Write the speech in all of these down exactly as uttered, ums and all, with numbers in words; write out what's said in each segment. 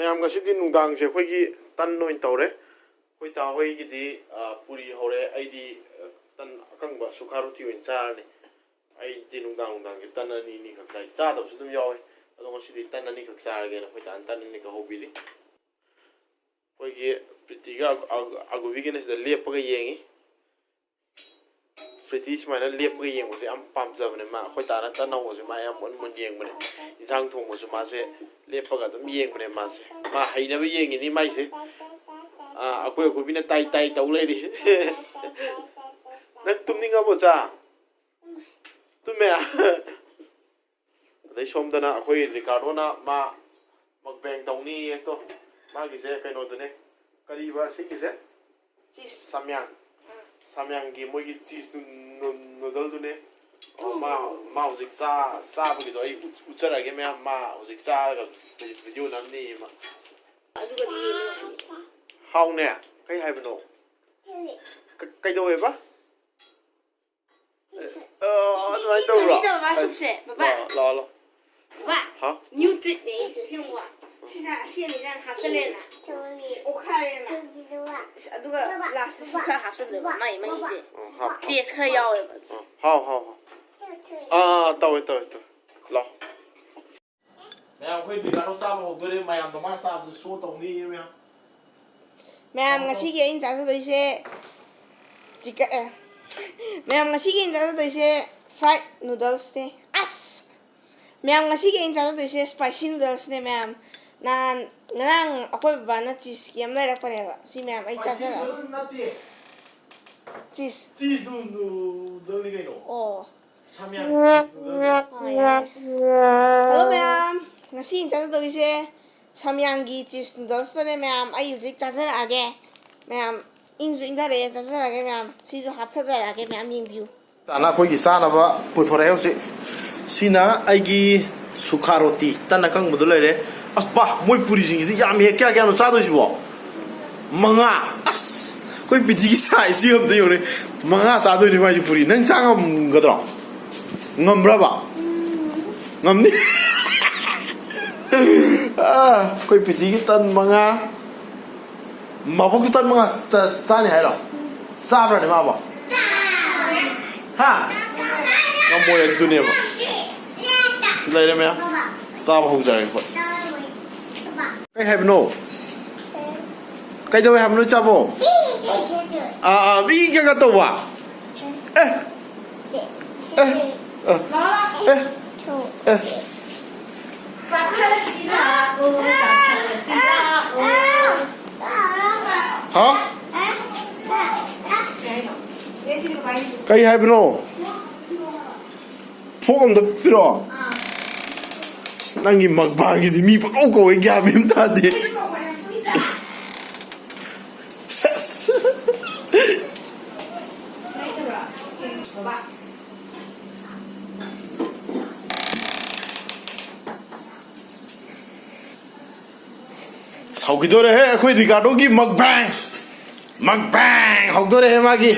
ꯃꯌꯥꯝ, ꯉꯁꯤꯗꯤ ꯅꯨꯡꯗꯥꯡꯁꯦ ꯑꯩꯈꯣꯏꯒꯤ ꯇꯟ ꯑꯣꯏꯅ ꯇꯧꯔꯦ꯫ ꯑꯩꯈꯣꯏ ꯇꯥ ꯍꯣꯏꯒꯤꯗꯤ, ꯑ, ꯄꯨꯔꯤ ꯍꯧꯔꯦ꯫ ꯑꯩꯗꯤ, ꯑ, ꯇꯟ ꯑꯀꯪꯕ ꯁꯨꯈꯥ ꯔꯣꯇꯤ ꯑꯣꯏꯅ ꯆꯥꯔꯅꯤ꯫ ꯑꯩꯗꯤ ꯅꯨꯡꯗꯥꯡ ꯅꯨꯡꯗꯥꯡꯒꯤ ꯇꯟ ꯑꯅꯤ ꯑꯅꯤꯈꯛ ꯆꯥꯏ꯫ ꯆꯥꯗꯕꯁꯨ ꯑꯗꯨꯝ ꯌꯥꯎꯋꯦ꯫ ꯑꯗꯣ ꯉꯁꯤꯗꯤ ꯇꯟ ꯑꯅꯤꯈꯛ ꯆꯥꯔꯒꯦꯅ ꯑꯩꯈꯣꯏ ꯇꯥꯅ ꯇꯟ ꯑꯅꯤꯈꯛ ꯍꯧꯕꯤꯔꯤ꯫ ꯑꯩꯈꯣꯏꯒꯤ ꯄ꯭ꯔꯤꯇꯤꯒ ꯑꯒꯨ-, ꯑꯒꯨ-, ꯑꯒꯨꯕꯤꯒꯅ ꯁꯤꯗ ꯂꯦꯞꯄꯒ ꯌꯦꯡꯉꯤ꯫ ꯄ꯭ꯔꯤꯇꯤ ꯁꯨꯃꯥꯏꯅ ꯂꯦꯞꯄꯒ ꯌꯦꯡꯕꯁꯦ ꯌꯥꯝ ꯄꯥꯝꯖꯕꯅꯦ꯫ ꯃꯥ ꯑꯩꯈꯣꯏ ꯇꯥꯅ ꯇꯟ ꯍꯧꯕꯁꯦ ꯃꯥ ꯌꯥꯝ ꯃꯨꯟ ꯃꯨꯟ ꯌꯦꯡꯕꯅꯦ꯫ ꯏꯟꯁꯥꯡ ꯊꯣꯡꯕꯁꯨ ꯃꯥꯁꯦ ꯂꯦꯞꯄꯒ ꯑꯗꯨꯝ ꯌꯦꯡꯕꯅꯦ ꯃꯥꯁꯦ꯫ ꯃꯥ ꯍꯩꯅꯕ ꯌꯦꯡꯉꯤꯅꯤ ꯃꯥꯏꯁꯦ꯫ ꯑꯥ, ꯑꯩꯈꯣꯏ ꯑꯀꯨꯕꯤꯅ ꯇꯥꯏ ꯇꯥꯏ ꯇꯧ ꯂꯩꯔꯤ꯫ ꯅꯪ ꯇꯨꯝꯅꯤꯡꯉꯕꯣ, ꯆꯥ? ꯇꯨꯝꯃꯦ꯫ ꯑꯗꯩ ꯁꯣꯝꯗꯅ ꯑꯩꯈꯣꯏ ꯔꯤꯀꯥꯔꯗꯣꯅ ꯃꯥ ꯃꯛꯕꯦꯡ ꯇꯧꯅꯤꯌꯦ꯫ ꯇꯣ, ꯃꯥꯒꯤꯁꯦ ꯀꯩꯅꯣꯗꯨꯅꯦ, ꯀꯔꯤꯕ ꯁꯤꯒꯤꯁꯦ? ꯆꯤꯁ꯫ ꯁꯥꯝꯌꯥꯡ꯫ ꯁꯥꯝꯌꯥꯡꯒꯤ ꯃꯣꯏꯒꯤ ꯆꯤꯁ ꯅꯨ-, ꯅꯨ-, ꯅꯨꯗꯜꯗꯨꯅꯦ꯫ ꯑꯣ, ꯃꯥ, ꯃꯥ ꯍꯧꯖꯤꯛ ꯆꯥ-, ꯆꯥꯕꯒꯤꯗꯣ ꯑꯩ ꯎꯠ-, ꯎꯠꯆꯔꯛꯑꯒꯦ ꯃꯌꯥꯝ꯫ ꯃꯥ ꯍꯧꯖꯤꯛ ꯆꯥꯔꯒ ꯚꯤ-, ꯚꯤꯗꯤꯑꯣ ꯅꯝꯅꯤꯌꯦ ꯃꯥ꯫ ꯑꯗꯨꯒꯗꯤ ꯌꯦꯡꯉꯣ ꯍꯥꯏꯕꯅꯤ꯫ ꯍꯥꯎꯅꯦ꯫ ꯀꯩ ꯍꯥꯏꯕꯅꯣ? ꯀ-, ꯀꯩꯗꯧꯋꯦꯕ? ꯑ, ꯑꯗꯨꯃꯥꯏꯅ ꯇꯧꯕ꯭ꯔꯣ? ꯀꯩꯅꯣ ꯃꯥ ꯁꯨꯞꯁꯦ, ꯕꯕꯥ꯫ ꯂꯥꯛꯑꯣ, ꯂꯥꯛꯑꯣ, ꯂꯥꯛꯑꯣ꯫ ꯕꯕꯥ, ꯍꯥ? ꯅ꯭ꯌꯨ ꯇ꯭ꯔꯤꯛꯅꯦ ꯑꯩꯁꯦ, ꯑꯁꯦꯡꯕ꯫ ꯁꯤꯁꯦ ꯑꯁꯤ ꯑꯅꯤꯁꯦ ꯍꯥꯟꯅ ꯍꯥꯞꯆꯜꯂꯦꯅ꯫ ꯁꯤ ꯑꯣꯈꯥꯏꯔꯦꯅ꯫ ꯑꯗꯨꯒ ꯂꯥꯁꯇ ꯁꯤ ꯈꯔ ꯍꯥꯞꯆꯜꯂꯦꯕ, ꯃꯥꯏ ꯃꯍꯤꯁꯦ꯫ ꯑ, ꯍꯥꯞ, ꯍꯥꯞ꯫ ꯇꯦꯁ ꯈꯔ ꯌꯥꯎꯋꯦꯕ꯫ ꯑ, ꯍꯥꯎ, ꯍꯥꯎ, ꯍꯥꯎ꯫ ꯑꯥ, ꯑꯥ, ꯇꯧꯋꯦ, ꯇꯧꯋꯦ, ꯇꯧꯋꯦ꯫ ꯂꯥꯛꯑꯣ꯫ ꯃꯌꯥꯝ, ꯑꯩꯈꯣꯏ ꯕꯤꯒꯥꯔꯣ ꯆꯥꯕ ꯍꯧꯗꯣꯔꯦ꯫ ꯃꯌꯥꯝꯗꯣ ꯃꯥ ꯆꯥꯕꯗ ꯁꯣ ꯇꯧꯅꯤꯌꯦ ꯃꯌꯥꯝ꯫ ꯃꯌꯥꯝ, ꯉꯁꯤꯒꯤ ꯑꯩꯅ ꯆꯥꯖꯗꯣꯏꯁꯦ ꯆꯤꯛꯀ-, ꯑꯦ꯫ ꯃꯌꯥꯝ, ꯉꯁꯤꯒꯤ ꯑꯩꯅ ꯆꯥꯖꯗꯣꯏꯁꯦ ꯐ꯭ꯔꯥꯏꯗ ꯅꯨꯗꯜꯁꯅꯦ꯫ ꯑꯁ! ꯃꯌꯥꯝ, ꯉꯁꯤꯒꯤ ꯑꯩꯅ ꯆꯥꯖꯗꯣꯏꯁꯦ ꯁ꯭ꯄꯥꯏꯁꯤ ꯅꯨꯗꯜꯁꯅꯦ, ꯃꯌꯥꯝ꯫ ꯅꯍꯥꯟ, ꯉꯔꯥꯡ ꯑꯩꯈꯣꯏ ꯕꯕꯥꯅ ꯆꯤꯁꯀꯤ ꯑꯃ ꯂꯩꯔꯛꯄꯅꯦꯕ꯫ ꯁꯤ, ꯃꯌꯥꯝ, ꯑꯩ ꯁ꯭ꯄꯥꯏꯁꯤ ꯆꯥꯖꯔꯛꯑꯒꯦ꯫ ꯅꯨꯗꯜ ꯅꯠꯇꯦ꯫ ꯆꯤꯁ꯫ ꯆꯤꯁ ꯅꯨ-, ꯅꯨꯗꯜꯅꯤ ꯀꯩꯅꯣ꯫ ꯑꯣ꯫ ꯁꯥꯝꯌꯥꯡ ꯆꯤꯁ ꯅꯨꯗꯜꯅꯤ꯫ ꯑꯥ, ꯌꯥꯔꯦ꯫ ꯍꯜꯂꯣ, ꯃꯌꯥꯝ꯫ ꯉꯁꯤ ꯑꯩꯅ ꯆꯥꯖꯗꯣꯏꯁꯦ ꯁꯥꯝꯌꯥꯡꯒꯤ ꯆꯤꯁ ꯅꯨꯗꯜꯁꯇꯨꯅꯦ, ꯃꯌꯥꯝ꯫ ꯑꯩ ꯍꯧꯖꯤꯛ ꯆꯥꯖꯔꯛꯑꯒꯦ꯫ ꯃꯌꯥꯝ, ꯏꯪꯁꯨ ꯏꯪꯊꯔꯛꯑꯦ, ꯆꯥꯖꯔꯛꯑꯒꯦ, ꯃꯌꯥꯝ꯫ ꯁꯤꯁꯨ ꯍꯥꯞꯊꯖꯔꯛꯑꯒꯦ, ꯃꯌꯥꯝ, ꯌꯦꯡꯕꯤꯌꯨ꯫ ꯇꯥꯅ ꯑꯩꯈꯣꯏꯒꯤ ꯆꯥꯅꯕ ꯄꯨꯊꯣꯔꯛꯑꯦ ꯍꯧꯖꯤꯛ꯫ ꯁꯤꯅ ꯑꯩꯒꯤ ꯁꯨꯈꯥ ꯔꯣꯇꯤ, ꯇꯟ ꯑꯀꯪꯕꯗꯣ ꯂꯩꯔꯦ꯫ ꯑꯁ, ꯕꯥ, ꯃꯣꯏ ꯄꯨꯔꯤꯁꯤꯡꯁꯤꯗꯤ ꯌꯥꯝꯃꯤꯍꯦ꯫ ꯀꯌꯥ ꯀꯌꯥꯅꯣ ꯆꯥꯗꯣꯏꯁꯤꯕꯣ? ꯃꯉꯥ꯫ ꯑꯁ, ꯑꯩꯈꯣꯏ ꯄꯤꯇꯤꯒꯤ ꯁꯥꯏꯖꯁꯤ ꯑꯝꯇ ꯌꯦꯡꯉꯨꯅꯦ꯫ ꯃꯉꯥ ꯆꯥꯗꯣꯏꯅꯤ ꯃꯥꯏꯁꯤ ꯄꯨꯔꯤ꯫ ꯅꯪ ꯆꯥ ꯉꯝꯒꯗ꯭ꯔꯣ? ꯉꯝꯕ꯭ꯔꯕ? ꯉꯝꯅꯤ? ꯑ, ꯑꯩꯈꯣꯏ ꯄ꯭ꯔꯤꯇꯤꯒꯤ ꯇꯟ ꯃꯉꯥ, ꯃꯕꯣꯛꯀꯤ ꯇꯟ ꯃꯉꯥ ꯆꯥ-, ꯆꯥꯅꯤ ꯍꯥꯏꯔꯣ? ꯆꯥꯕ꯭ꯔꯅꯦ ꯃꯥꯕꯣ? ꯍꯥ? ꯉꯝꯃꯣꯏ ꯑꯗꯨꯅꯦꯕ꯫ ꯁꯤ ꯂꯩꯔꯦ ꯃꯌꯥꯝ꯫ ꯆꯥꯕ ꯍꯧꯖꯔꯒꯦ ꯑꯩꯈꯣꯏ꯫ ꯀꯩ ꯍꯥꯏꯕꯅꯣ? ꯀꯩꯗꯧꯋꯦ ꯍꯥꯏꯕꯅꯣ ꯆꯥꯕꯣ? ꯑꯥ, ꯑꯥ, ꯃꯤ ꯀꯩꯅꯣ ꯇꯧꯕ? ꯑꯦ, ꯑꯦ, ꯑꯦ, ꯑꯦ, ꯑꯦ꯫ ꯍꯥ? ꯀꯩ ꯍꯥꯏꯕꯅꯣ? ꯐꯣꯛ ꯑꯝꯇ ꯄꯤꯔꯛꯑꯣ꯫ ꯑꯁ, ꯅꯪꯒꯤ ꯃꯛꯕꯥꯡꯒꯤꯁꯤ ꯃꯤ ꯄꯪꯀꯧ ꯀꯧꯋꯦ, ꯒ꯭ꯌꯥꯟ ꯃꯦꯟ ꯑꯃ ꯇꯥꯗꯦ꯫ ꯁꯦꯁ꯫ ꯍꯧꯈꯤꯗꯣꯔꯦꯍꯦ ꯑꯩꯈꯣꯏ ꯔꯤꯀꯥꯔꯗꯣꯒꯤ ꯃꯛꯕꯥꯡ꯫ ꯃꯛꯕꯥꯡ ꯍꯧꯗꯣꯔꯦꯍꯦ ꯃꯥꯒꯤ꯫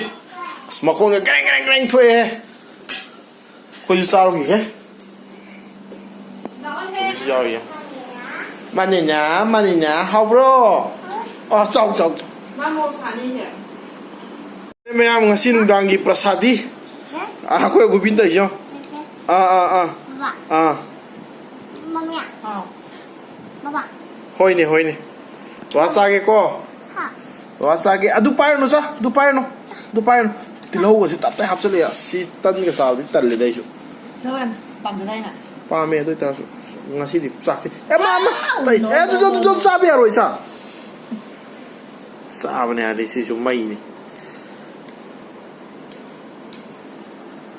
ꯑꯁ, ꯃꯈꯣꯡꯒ ꯒ꯭ꯔꯦꯡ ꯒ꯭ꯔꯦꯡ ꯒ꯭ꯔꯦꯡ ꯊꯣꯛꯑꯦꯍꯦ꯫ ꯑꯩꯈꯣꯏꯁꯨ ꯆꯥꯔꯨꯈꯤꯒꯦ꯫ ꯑꯩꯈꯣꯏꯁꯨ ꯌꯥꯎꯔꯤꯒꯦ꯫ ꯃꯥꯅꯤꯅ, ꯃꯥꯅꯤꯅ, ꯍꯥꯎꯕ꯭ꯔꯣ? ꯑ, ꯆꯥꯎ, ꯆꯥꯎ, ꯆꯥꯎ꯫ ꯃꯥ ꯃꯣꯔꯣꯛ ꯁꯥꯅꯤꯅꯦ꯫ ꯃꯌꯥꯝ, ꯉꯁꯤ ꯅꯨꯡꯗꯥꯡꯒꯤ ꯄ꯭ꯔꯁꯥꯗꯤ꯫ ꯑ, ꯑꯩꯈꯣꯏ ꯒꯣꯕꯤꯟ ꯇꯧꯔꯤꯁꯦ ꯌꯦꯡꯉꯣ꯫ ꯑꯥ, ꯑꯥ, ꯑꯥ꯫ ꯕꯕꯥ꯫ ꯑꯥ꯫ ꯃꯃꯤ꯫ ꯑꯥ꯫ ꯕꯕꯥ꯫ ꯍꯣꯏꯅꯦ, ꯍꯣꯏꯅꯦ꯫ ꯕꯕꯥ ꯆꯥꯒꯦꯀꯣ꯫ ꯍꯥ꯫ ꯕꯕꯥ ꯆꯥꯒꯦ꯫ ꯑꯗꯨ ꯄꯥꯏꯔꯨꯅꯨ, ꯆꯥ꯫ ꯑꯗꯨ ꯄꯥꯏꯔꯨꯅꯨ꯫ ꯆꯥ꯫ ꯑꯗꯨ ꯄꯥꯏꯔꯨꯅꯨ꯫ ꯇꯤꯜꯍꯧꯒꯁꯦ ꯇꯞꯇꯥꯏ ꯍꯥꯞꯆꯜꯂꯛꯑꯦ꯫ ꯑꯁ, ꯁꯤ ꯇꯟꯒ ꯆꯥꯕꯗꯤ ꯇꯜꯂꯦꯗ ꯑꯩꯁꯨ꯫ ꯇꯤꯜꯍꯧ ꯌꯥꯝ ꯄꯥꯝꯖꯗꯥꯏꯅꯦ? ꯄꯥꯝꯃꯦ, ꯑꯗꯨ ꯑꯣꯏꯇꯥꯔꯁꯨ ꯉꯁꯤꯗꯤ ꯆꯥꯛꯁꯦ꯫ ꯑꯦ, ꯃꯥ, ꯃꯥ! Wow! ꯇꯩ-, No, ꯑꯦ, ꯑꯗꯨ, no, ꯑꯗꯨ, no, ꯑꯗꯨ no. ꯆꯥꯕ ꯌꯥꯔꯣꯏ, ꯏꯆꯥ꯫ ꯆꯥꯕꯅꯦ ꯍꯥꯏꯔꯗꯤ ꯁꯤꯁꯨ ꯃꯩꯅꯤ꯫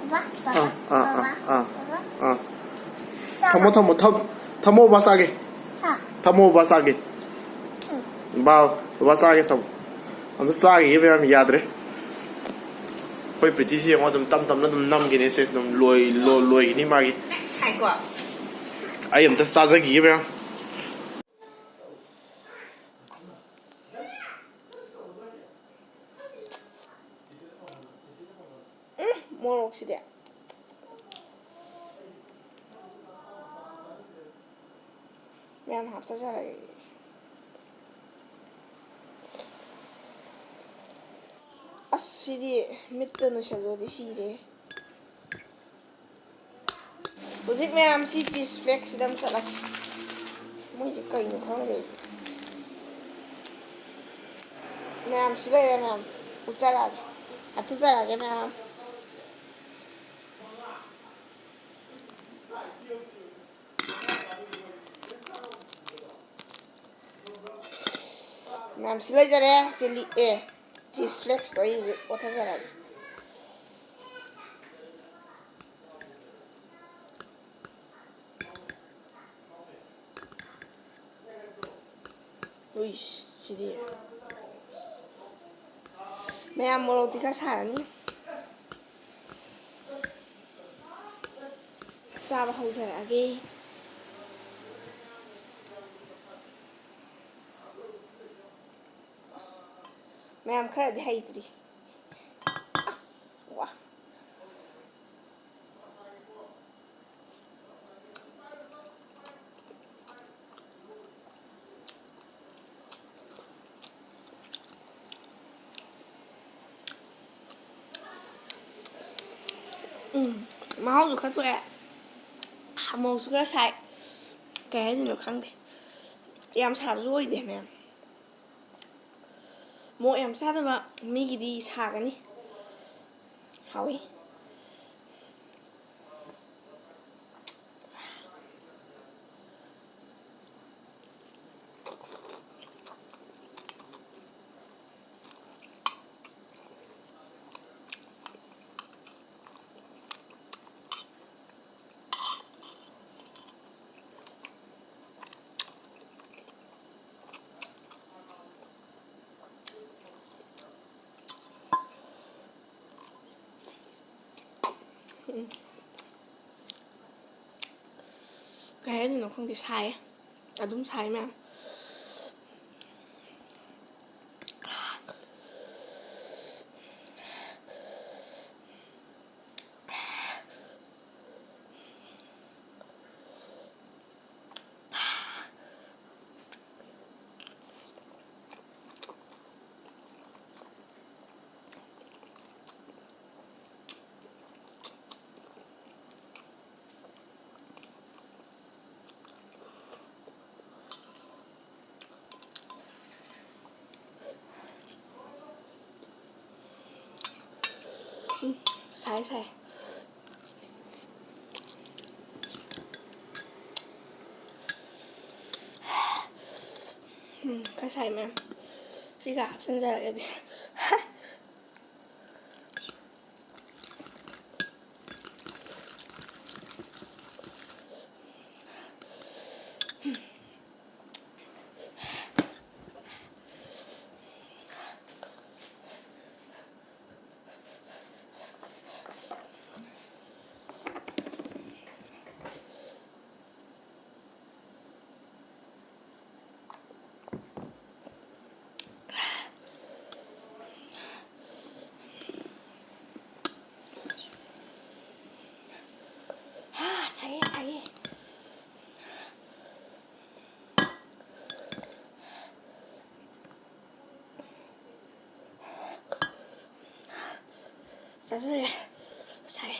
ꯕꯕꯥ, ꯑꯥ, ꯑꯥ, ꯑꯥ, ꯕꯕꯥ, ꯑꯥ, ꯕꯕꯥ꯫ ꯑꯥ꯫ ꯆꯥꯕ꯫ ꯊꯝꯃꯣ, ꯊꯝꯃꯣ, ꯊꯝ-, ꯊꯝꯃꯣ, ꯕꯕꯥ ꯆꯥꯒꯦ꯫ ꯍꯥ꯫ ꯊꯝꯃꯣ, ꯕꯕꯥ ꯆꯥꯒꯦ꯫ ꯎꯝ꯫ ꯕꯥ-, ꯕꯕꯥ ꯆꯥꯒꯦ, ꯊꯝꯃꯣ꯫ ꯑꯝꯇ ꯆꯥꯈꯤꯒꯦ ꯃꯌꯥꯝ, ꯌꯥꯗ꯭ꯔꯦ꯫ ꯑꯩꯈꯣꯏ ꯄ꯭ꯔꯤꯇꯤꯁꯤ ꯌꯦꯡꯉꯣ, ꯑꯗꯨꯝ ꯇꯞ ꯇꯞꯅ ꯑꯗꯨꯝ ꯅꯝꯈꯤꯅꯦ ꯁꯦ, ꯑꯗꯨꯝ ꯂꯣꯏ-, ꯂꯣ-, ꯂꯣꯏꯈꯤꯅꯤ ꯃꯥꯒꯤ꯫ ꯁꯥꯏꯀꯣ꯫ ꯑꯩ ꯑꯝꯇ ꯆꯥꯖꯈꯤꯒꯦ ꯃꯌꯥꯝ꯫ ꯎꯝ, ꯃꯣꯔꯣꯛꯁꯤꯗꯤ꯫ ꯌꯥꯝ ꯍꯥꯞꯆꯖꯔꯒꯦ꯫ ꯑꯁ, ꯁꯤꯗꯤ ꯃꯤꯠꯇ ꯅꯣꯏꯁꯜꯂꯨꯔꯗꯤ ꯁꯤꯔꯦ꯫ ꯍꯧꯖꯤꯛ ꯃꯌꯥꯝ ꯁꯤ ꯆꯤꯁ ꯐ꯭ꯂꯦꯛꯁꯤꯗ ꯑꯃ ꯆꯠꯂꯁꯤ꯫ ꯃꯣꯏꯁꯦ ꯀꯩꯅꯣ ꯈꯪꯗꯦ꯫ ꯃꯌꯥꯝ ꯁꯤ ꯂꯩꯔꯦ ꯃꯌꯥꯝ꯫ ꯎꯠꯆꯔꯛꯑꯒꯦ꯫ ꯍꯥꯞꯆꯔꯛꯑꯒꯦ ꯃꯌꯥꯝ꯫ ꯃꯌꯥꯝ ꯁꯤ ꯂꯩꯖꯔꯦ꯫ ꯆꯤꯂꯤ ꯑꯦ ꯆꯤꯁ ꯐ꯭ꯂꯦꯛꯁꯇꯣ ꯑꯩ ꯍꯧꯖꯤꯛ ꯑꯣꯠꯊꯖꯔꯛꯑꯒꯦ꯫ ꯎꯏꯁ, ꯁꯤꯗꯤ꯫ ꯃꯌꯥꯝ ꯃꯣꯔꯣꯛꯇꯤ ꯈꯔ ꯁꯥꯔꯅꯤ꯫ ꯆꯥꯕ ꯍꯧꯖꯔꯛꯑꯒꯦ꯫ ꯑꯁ, ꯃꯌꯥꯝ ꯈꯔꯗꯤ ꯍꯩꯇ꯭ꯔꯤ꯫ ꯑꯁ, ꯋꯥ꯫ ꯎꯝ, ꯃꯍꯥꯎꯁꯨ ꯈꯔ ꯊꯣꯛꯑꯦ, ꯃꯣꯔꯣꯛꯁꯨ ꯈꯔ ꯁꯥꯏ꯫ ꯀꯩ ꯍꯥꯏꯗꯣꯏꯅꯣ ꯈꯪꯗꯦ꯫ ꯌꯥꯝ ꯁꯥꯕꯁꯨ ꯑꯣꯏꯗꯦ ꯃꯌꯥꯝ꯫ ꯃꯣꯔꯣꯛ ꯌꯥꯝ ꯆꯥꯗꯕ ꯃꯤꯒꯤꯗꯤ ꯁꯥꯒꯅꯤ꯫ ꯍꯥꯎꯋꯤ꯫ ꯎꯝ꯫ ꯀꯩ ꯍꯥꯏꯗꯣꯏꯅꯣ ꯈꯪꯗꯦ, ꯁꯥꯏꯌꯦ꯫ ꯑꯗꯨꯝ ꯁꯥꯏ ꯃꯌꯥꯝ꯫ ꯁꯥꯏ, ꯁꯥꯏ꯫ ꯎꯝ, ꯈꯔ ꯁꯥꯏ, ꯃꯌꯥꯝ꯫ ꯁꯤꯒ ꯍꯥꯞꯆꯤꯟꯖꯔꯒꯗꯤ꯫ ꯍꯥ, ꯁꯥꯏꯌꯦ, ꯁꯥꯏꯌꯦ꯫ ꯆꯥꯖꯔꯦ꯫ ꯁꯥꯏ꯫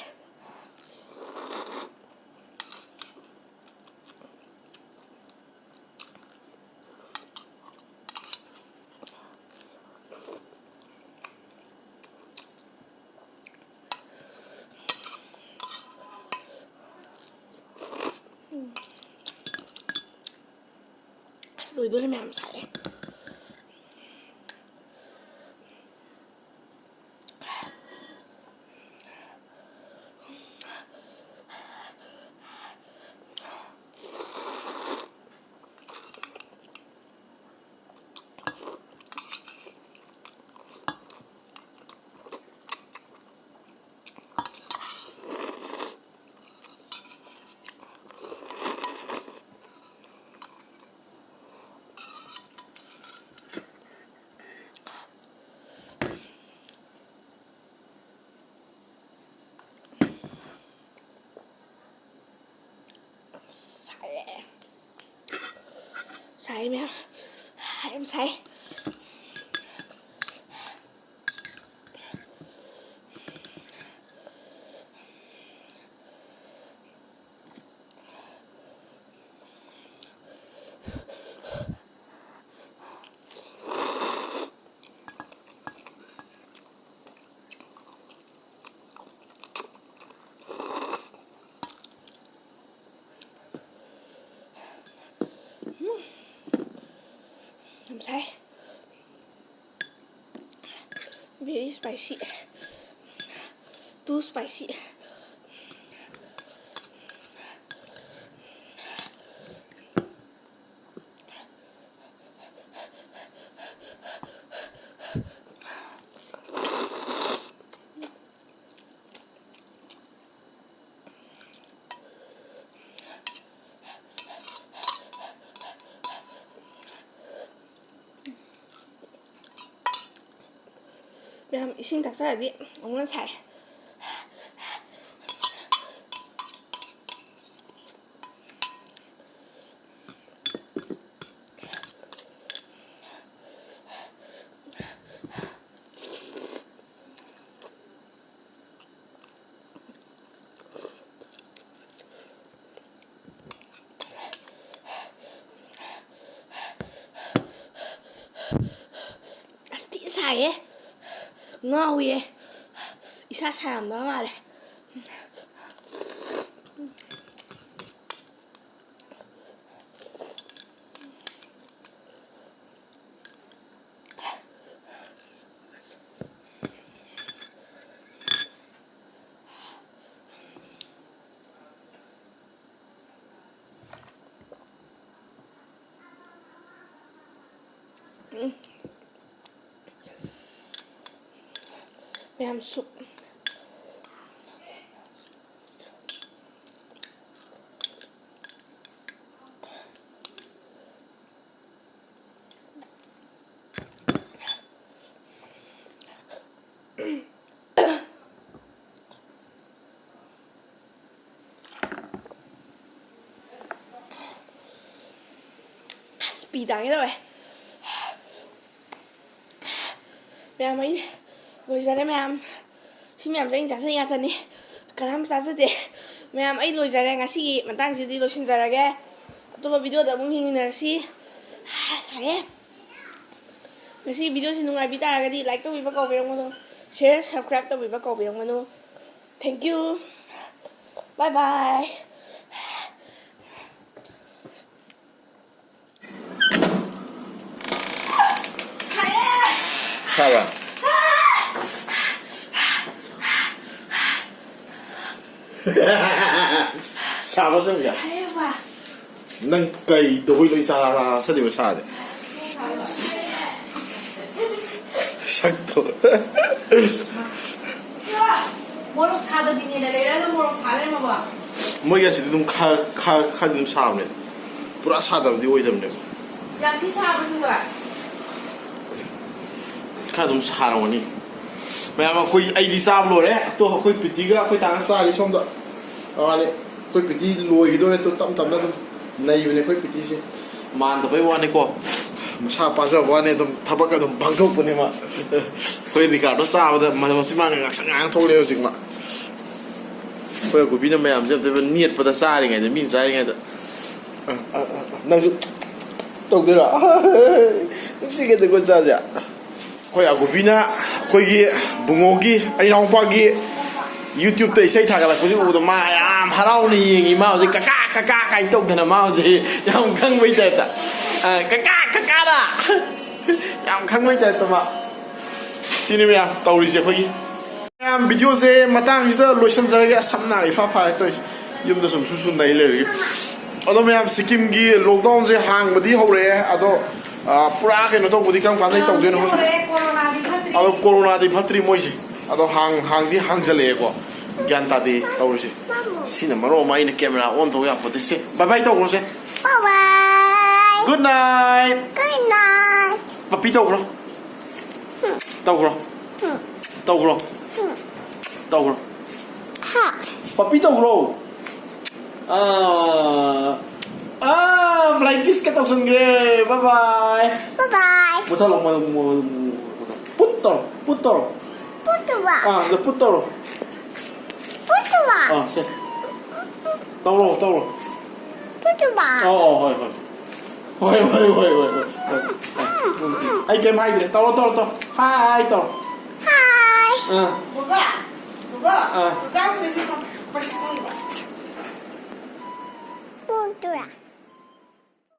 ꯑꯁ, ꯂꯣꯏꯗꯣꯔꯦ ꯃꯌꯥꯝ, ꯁꯥꯏꯌꯦ꯫ ꯁꯥꯏꯌꯦ꯫ ꯁꯥꯏ ꯃꯌꯥꯝ꯫ ꯌꯥꯝ ꯁꯥꯏ꯫ ꯌꯥꯝ ꯁꯥꯏ꯫ Very spicy. Too spicy. ꯃꯌꯥꯝ, ꯏꯁꯤꯡ ꯊꯛꯆꯔꯗꯤ ꯑꯃꯨꯛ ꯍꯦꯟꯅ ꯁꯥꯏ꯫ ꯑꯁ ꯊꯤ ꯁꯥꯏꯌꯦ꯫ ꯉꯥꯎꯏꯌꯦ꯫ ꯏꯁꯥ ꯁꯥꯔꯝꯗꯧ ꯃꯥꯜꯂꯦ꯫ ꯎꯝ꯫ ꯃꯌꯥꯝ ꯁꯨꯞ꯫ ꯑꯁ ꯄꯤ ꯇꯥꯒꯦ ꯇꯧꯋꯦ꯫ ꯃꯌꯥꯝ ꯑꯩ ꯂꯣꯏꯖꯔꯦ ꯃꯌꯥꯝ꯫ ꯁꯤ ꯃꯌꯥꯝꯁꯦ ꯑꯩꯅ ꯆꯥꯖꯩ ꯉꯥꯛꯇꯅꯤ꯫ ꯀꯅꯥꯝ ꯆꯥꯖꯗꯦ꯫ ꯃꯌꯥꯝ ꯑꯩ ꯂꯣꯏꯖꯔꯦ ꯉꯁꯤꯒꯤ ꯃꯇꯥꯡꯁꯤꯗꯤ ꯂꯣꯏꯁꯤꯟꯖꯔꯒꯦ꯫ ꯑꯇꯣꯞꯄ ꯚꯤꯗꯤꯑꯣꯗ ꯑꯃꯨꯛ ꯌꯦꯡꯃꯤꯟꯅꯔꯁꯤ꯫ ꯁꯥꯏꯌꯦ꯫ ꯉꯁꯤ ꯚꯤꯗꯤꯑꯣꯁꯤ ꯅꯨꯡꯉꯥꯏꯕꯤ ꯇꯥꯔꯒꯗꯤ like ꯇꯧꯕꯤꯕ ꯀꯥꯎꯕꯤꯔꯝꯒꯅꯨ꯫ Share, subscribe ꯇꯧꯕꯤꯕ ꯀꯥꯎꯕꯤꯔꯝꯒꯅꯨ꯫ Thank you. Bye bye. ꯁꯥꯕ꯭ꯔꯥ? ꯁꯥꯕ꯭ꯔꯥ, ꯆꯪꯒꯦ? ꯁꯥꯏꯌꯦꯕ꯫ ꯅꯪ ꯀꯩꯗꯧꯕꯩ ꯂꯣꯏ ꯆꯥ-, ꯆꯥ-, ꯆꯥꯁꯜꯂꯤꯕ ꯁꯥꯁꯦ? ꯁꯛꯇꯣ꯫ ꯃꯣꯔꯣꯛ ꯁꯥꯗꯕꯤꯅꯦꯅ ꯂꯩꯔꯒ ꯃꯣꯔꯣꯛ ꯁꯥ ꯂꯩꯔꯝꯃꯕꯣ? ꯃꯣꯏꯒꯤ ꯑꯁꯤꯗꯤ ꯑꯗꯨꯝ ꯈꯔ, ꯈꯔ, ꯈꯔꯗꯤ ꯑꯗꯨꯝ ꯁꯥꯕꯅꯦ꯫ ꯄꯨꯔꯥ ꯁꯥꯗꯕꯗꯤ ꯑꯣꯏꯗꯕꯅꯦꯕ꯫ ꯌꯥꯝ ꯊꯤ ꯁꯥꯕ꯭ꯔꯣ ꯁꯤꯗ? ꯈꯔ ꯑꯗꯨꯝ ꯁꯥꯔꯝꯒꯅꯤ꯫ ꯃꯌꯥꯝ ꯑꯩꯈꯣꯏ, ꯑꯩꯗꯤ ꯆꯥꯕ ꯂꯣꯏꯔꯦ꯫ ꯑꯗꯣ ꯑꯩꯈꯣꯏ ꯄ꯭ꯔꯤꯇꯤꯒ ꯑꯩꯈꯣꯏ ꯇꯥꯒ ꯆꯥꯔꯤ ꯁꯣꯝꯗ꯫ ꯃꯥꯅꯤ, ꯑꯩꯈꯣꯏ ꯄ꯭ꯔꯤꯇꯤ ꯂꯣꯏꯈꯤꯗꯣꯔꯦ꯫ ꯑꯗꯣ ꯇꯞ ꯇꯞꯅ ꯑꯗꯨꯝ ꯅꯩꯕꯅꯦ ꯑꯩꯈꯣꯏ ꯄ꯭ꯔꯤꯇꯤꯁꯦ꯫ ꯃꯥꯟꯗꯕꯩ ꯋꯥꯅꯤꯀꯣ꯫ ꯃꯁꯥ ꯄꯥꯖꯕ ꯋꯥꯅꯤ, ꯑꯗꯨꯝ ꯊꯕꯛ ꯑꯗꯨꯝ ꯄꯥꯡꯊꯣꯛꯄꯅꯦ ꯃꯥ꯫ ꯑꯩꯈꯣꯏ ꯔꯤꯀꯥꯔꯗꯣ ꯆꯥꯕꯗ ꯃ-, ꯃꯆꯤꯟ ꯃꯥꯡꯒ ꯉꯥꯡꯁꯪ ꯉꯥꯡ ꯊꯣꯛꯂꯛꯑꯦ ꯍꯧꯖꯤꯛ ꯃꯥ꯫ ꯑꯩꯈꯣꯏ ꯑꯀꯨꯞꯄꯤꯅ ꯃꯌꯥꯝꯁꯦ ꯑꯝꯇ ꯅꯦꯠꯄꯗ ꯆꯥꯔꯤꯉꯩꯗ, ꯃꯤꯅ ꯆꯥꯔꯤꯉꯩꯗ꯫ ꯑ, ꯑ, ꯑ, ꯑ, ꯅꯪꯁꯨ ꯇꯧꯗꯣꯏꯔꯣ? ꯅꯨꯡꯁꯤꯒꯗꯦꯀꯣ ꯆꯥꯁꯦ꯫ ꯑꯩꯈꯣꯏ ꯑꯀꯨꯞꯄꯤꯅ ꯑꯩꯈꯣꯏꯒꯤ ꯕꯨꯡꯉꯣꯒꯤ, ꯑꯩ ꯏꯅꯥꯎꯄꯥꯒꯤ YouTube-ꯇ ꯏꯁꯩ ꯊꯥꯒꯠꯂꯛꯄꯁꯤ ꯎꯕꯗ ꯃꯥ ꯌꯥꯝ ꯍꯔꯥꯎꯅ ꯌꯦꯡꯉꯤ꯫ ꯃꯥ ꯍꯧꯖꯤꯛ "ꯀꯀꯥ, ꯀꯀꯥ" ꯀꯥꯏꯅ ꯇꯧꯗꯅ ꯃꯥ ꯍꯧꯖꯤꯛ ꯌꯥꯝ ꯈꯪꯕꯩ ꯇꯥꯏꯞꯇ꯫ ꯑ, "ꯀꯀꯥ, ꯀꯀꯥꯗ" ꯌꯥꯝ ꯈꯪꯕꯩ ꯇꯥꯏꯞꯇ ꯃꯥ꯫ ꯁꯤꯅꯤ ꯃꯌꯥꯝ ꯇꯧꯔꯤꯁꯦ ꯑꯩꯈꯣꯏꯒꯤ꯫ ꯃꯌꯥꯝ, video-ꯁꯦ ꯃꯇꯥꯡꯁꯤꯗ ꯂꯣꯏꯁꯤꯟꯖꯔꯒꯦ꯫ ꯑꯁꯝꯅ ꯏꯐꯥ ꯐꯥꯔꯦ ꯇꯧꯔꯤꯁꯦ, ꯌꯨꯝꯗ ꯁꯨꯝ ꯁꯨ ꯁꯨ ꯅꯩ ꯂꯩꯕꯒꯤ꯫ ꯑꯗꯣ ꯃꯌꯥꯝ, ꯁꯤꯛꯀꯤꯝꯒꯤ lockdown-ꯁꯦ ꯍꯥꯡꯕꯗꯤ ꯍꯧꯔꯛꯑꯦ, ꯑꯗꯣ, ꯑ, ꯄꯨꯔꯥ ꯀꯩꯅꯣ ꯇꯧꯕꯗꯤ ꯀꯔꯝ ꯀꯥꯟꯗꯩ ꯇꯧꯗꯣꯏꯅꯣ ꯈꯪꯗꯦ꯫ ꯑꯗꯣ ꯀꯣꯔꯣꯅꯥꯗꯤ ꯐꯠꯇ꯭ꯔꯤ ꯃꯣꯏꯁꯦ꯫ ꯑꯗꯣ ꯍꯥꯡ-, ꯍꯥꯡꯗꯤ ꯍꯥꯡꯖꯜꯂꯛꯑꯦꯀꯣ꯫ ꯒ꯭ꯌꯥꯟ ꯇꯥꯗꯦ ꯇꯧꯔꯤꯁꯦ꯫ ꯁꯤꯅ ꯃꯔꯣꯟ ꯑꯃ ꯑꯩꯅ camera on ꯇꯧ ꯌꯥꯄꯣꯠꯇꯦ꯫ ꯁꯦ, bye bye ꯇꯧꯈ꯭ꯔꯣꯁꯦ꯫ Bye bye. Good night. Good night. ꯄꯞꯄꯤ ꯇꯧꯈ꯭ꯔꯣ꯫ ꯇꯧꯈ꯭ꯔꯣ꯫ ꯇꯧꯈ꯭ꯔꯣ꯫ ꯇꯧꯈ꯭ꯔꯣ꯫ ꯍꯥ꯫ ꯄꯞꯄꯤ ꯇꯧꯈ꯭ꯔꯣ꯫ ꯑꯥ꯫ ꯑꯥ, flying kiss-ꯀ ꯇꯧꯁꯟꯈ꯭ꯔꯦ꯫ Bye bye꯫ Bye bye꯫ ꯃꯨꯊꯠꯂꯣ, ꯃꯨ-, ꯃꯨ-, ꯃꯨ-, ꯃꯨꯊꯠꯂꯣ꯫ ꯄꯨꯠ ꯇꯧꯔꯣ, ꯄꯨꯠ ꯇꯧꯔꯣ꯫ ꯄꯨꯠ ꯇꯧꯕ꯫ ꯑꯥ, ꯑꯗ ꯄꯨꯠ ꯇꯧꯔꯣ꯫ ꯄꯨꯠ ꯇꯧꯕ꯫ ꯑꯥ, ꯁꯦ꯫ ꯇꯧꯔꯣ, ꯇꯧꯔꯣ꯫ ꯄꯨꯠ ꯇꯧꯕ꯫ ꯑꯧ, ꯑꯧ, ꯍꯣꯏ, ꯍꯣꯏ꯫ ꯍꯣꯏ, ꯍꯣꯏ, ꯍꯣꯏ, ꯍꯣꯏ, ꯍꯣꯏ, ꯍꯣꯏ꯫ ꯑꯩ ꯀꯩꯝ ꯍꯥꯏꯗ꯭ꯔꯦ꯫ ꯇꯧꯔꯣ, ꯇꯧꯔꯣ, ꯇꯧꯔꯣ꯫ Hi ꯇꯧꯔꯣ꯫ Hi꯫ ꯑꯥ꯫ ꯕꯕꯥ, ꯕꯕꯥ, ꯑꯥ꯫ ꯆꯥꯛ ꯂꯣꯏꯁꯤꯜꯂꯣ꯫ ꯄꯩꯁꯥ ꯐꯪꯕ꯫ ꯄꯨꯡ ꯇꯔꯥ꯫